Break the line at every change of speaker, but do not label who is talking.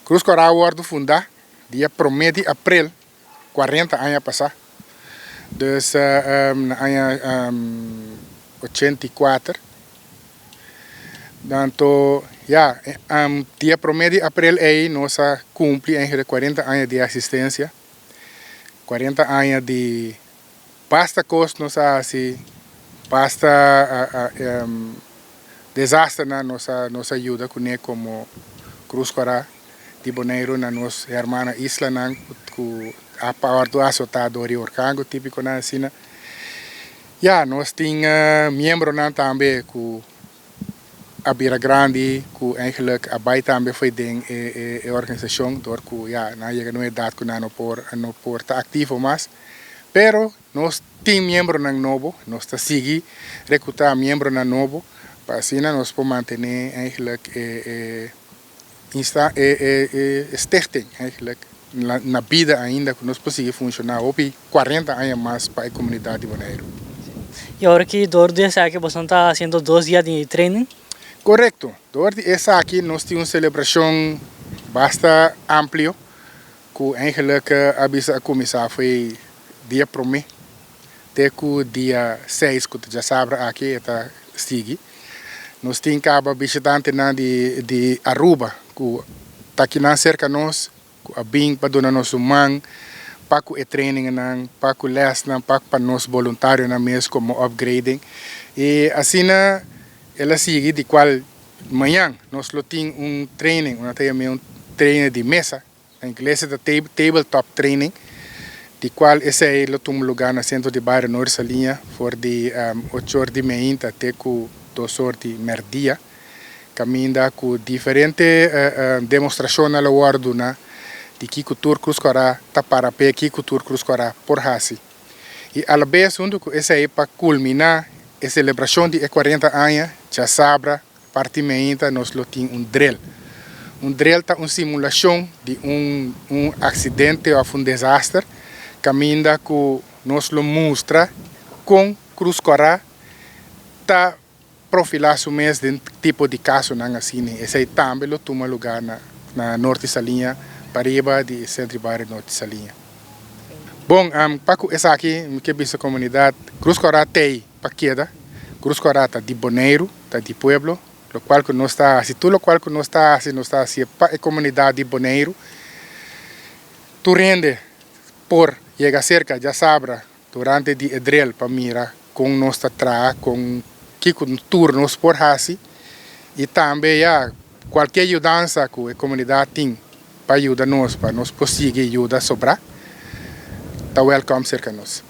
Krus Kòrá a wòrdu fundá dia promé di aprel 40 aña pasá. Dus na aña 84. Anto ya, dia promé di aprel ei nos a kumpli eigenlijk 40 aña di eksistensia. 40 aña di basta kos nos a hasi, basta desasternan nos a yuda kuné komo Krus Kòrá di Boneiru na nos hermana islanan ku a wòrdu asotá dor di orkan ku típikonan asina. Ya, nos tin miembronan tambe ku a bira grandi ku eigenlijk a bai tambe fo'i den e organisashon dor ku ya nan a yega na un edat ku nan no por ta aktivo mas. Pero nos tin miembronan nobo, nos ta sigui rekrutá miembronan nobo pa asina nos por mantené eigenlijk e stichting eigenlijk na bida ainda, ku nos por sigui funshoná hopi 40 aña mas pa e komunidat di Boneiru.
I awor ku dor di esaki boso ta hasiendo 2 dia di training?
Korekto. Dor di esaki nos tin un selebrashon basta amplio ku eigenlijk a bisa a kuminsá fo'i dia 1 te ku dia 6, ku djasabra aki ta sigui. Nos tin kaba bishitantenan di Aruba ku ta akinan serka nos, ku a bin pa duna nos un man pa ku e trainingnan, pa ku lèsnan, pa nos boluntarionan mes komo upgrading. I asina el a sigui, di kual mañan nos lo tin un training, un training di mesa, na ingles ta tabletop training, di kual esei lo tuma lugá na sentro di bario Noord Saliña for di 8 or di mainta te ku 2 or di mèrdia, kaminda ku diferente demostrashon lo wòrdu na di kiko tur Krus Kòrá ta para p'e, kiko tur Krus Kòrá por hasi. I alabes huntu ku esei, pa kulminá e selebrashon di e 40 aña, djasabra parti mainta nos lo tin un drill. Un drill ta un simulashon di un aksidente òf un desaster, kaminda ku nos lo mustra kon Krus Kòrá ta profilá su mes den tipo di kasonan asina. Esei tambe lo tuma lugá na Norte Saliña, pariba di sentro di bario Norte Saliña. Bon, pa ku esaki mi ke bisa komunidat, Krus Kòrá t'ei pa keda. Krus Kòrá ta di Boneiru, ta di pueblo. Lo kual ku nos ta hasi, tur lokual ku nos ta hasi, nos ta hasi pa e komunidat di Boneiru. Tur hende por yega serka djasabra durante di e drill pa mira kon nos ta traha, kon kiko tur nos por hasi. I tambe ya, kualke yudansa ku e komunidat tin pa yuda nos, pa nos por sigui yuda sobrá, ta welcome serka nos.